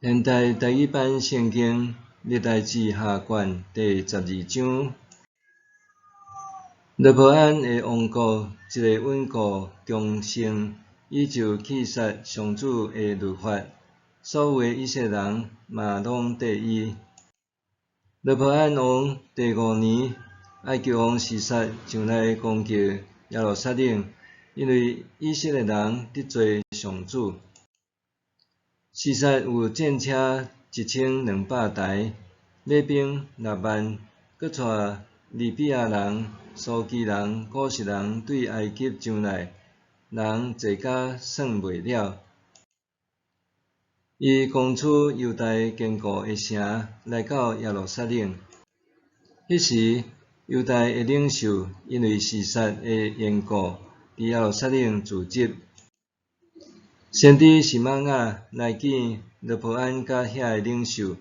現代台語版聖經歷代志下卷第十二章，羅波按的王國一个穩固強盛，伊就棄殺上主的律法，所有的以色列人嘛攏綴伊。羅波按王第五年，埃及王示撒上來攻擊耶路撒冷，因為以色列人得罪上主。示撒有戰車1200台，馬兵6萬，閣帶利比亞人、蘇基人、古實人對埃及上來，人濟甲算袂了。伊攻取猶大堅固的城，來到耶路撒冷。彼時，猶大的領袖因為示撒的緣故，佇耶路撒冷聚集。先知示瑪雅來見羅波按佮遐个領袖，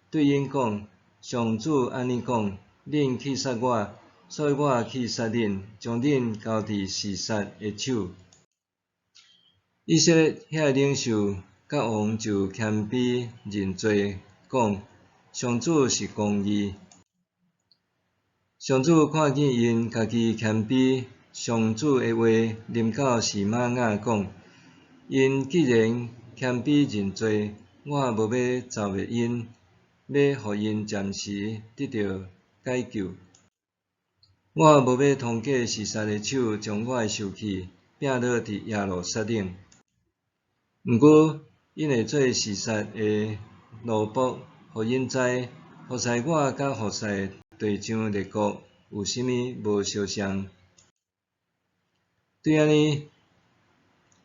對𪜶講：上主按呢講，恁棄殺我，所以我棄殺恁，將恁交佇示撒的手。以色列遐个領袖佮王就謙卑認罪，講：上主是公義。上主看見𪜶家己謙卑，上主的話臨到示瑪雅講：𪜶既然謙卑認罪，我無欲蹂滅𪜶，欲予𪜶暫時得著解救。我無欲通過示撒的手，將我的受氣摒落佇耶路撒冷。毋過，𪜶會做示撒的奴僕，予𪜶知，服侍我佮服侍地上列國有啥物無相像。對按呢，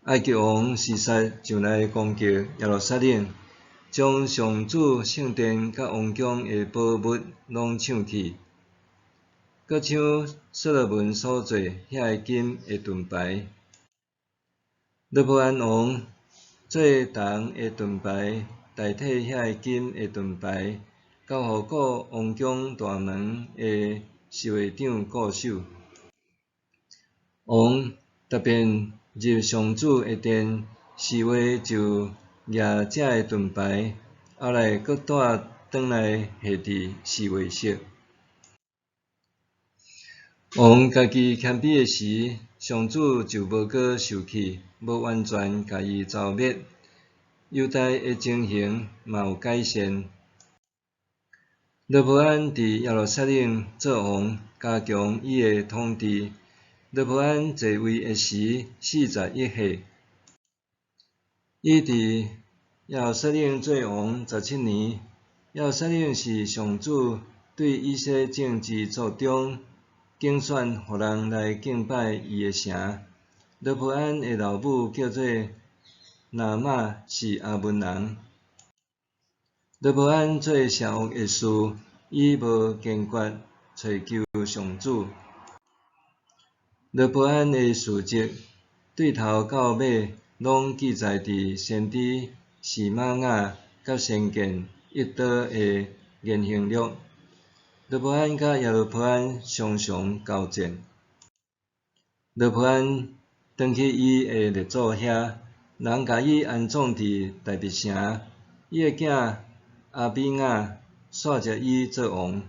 埃及王示撒上來攻擊耶路撒冷，將上主聖殿佮王宮的寶物攏搶去，閣搶所羅門所做遐个金的盾牌。羅波按王做銅的盾牌代替遐个金的盾牌，交予顧王宮大門的侍衛長顧守。王逐遍入上主的殿，侍衛就攑這个盾牌，後來閣帶轉來下佇侍衛室。王家己謙卑的時，上主就無閣受氣，無完全共伊蹂滅。猶大的情形嘛有改善。羅波按佇耶路撒冷做王，加強伊的統治。羅波按在位的時，41歲。伊佇耶路撒冷做王17年。耶路撒冷是上主對以色列眾支族中揀選予人來敬拜伊的城。羅波按的老母叫做拿瑪，是亞捫人。羅波按做邪惡的事，伊無堅決揣求上主。羅波按的事蹟，對頭到尾，攏記載佇先知示瑪雅佮先見益多的言行錄。羅波按佮耶羅波按常常交戰。羅波按轉去伊的列祖遐，人共伊安葬佇大衛城。伊的囝亞比雅徙接伊做王。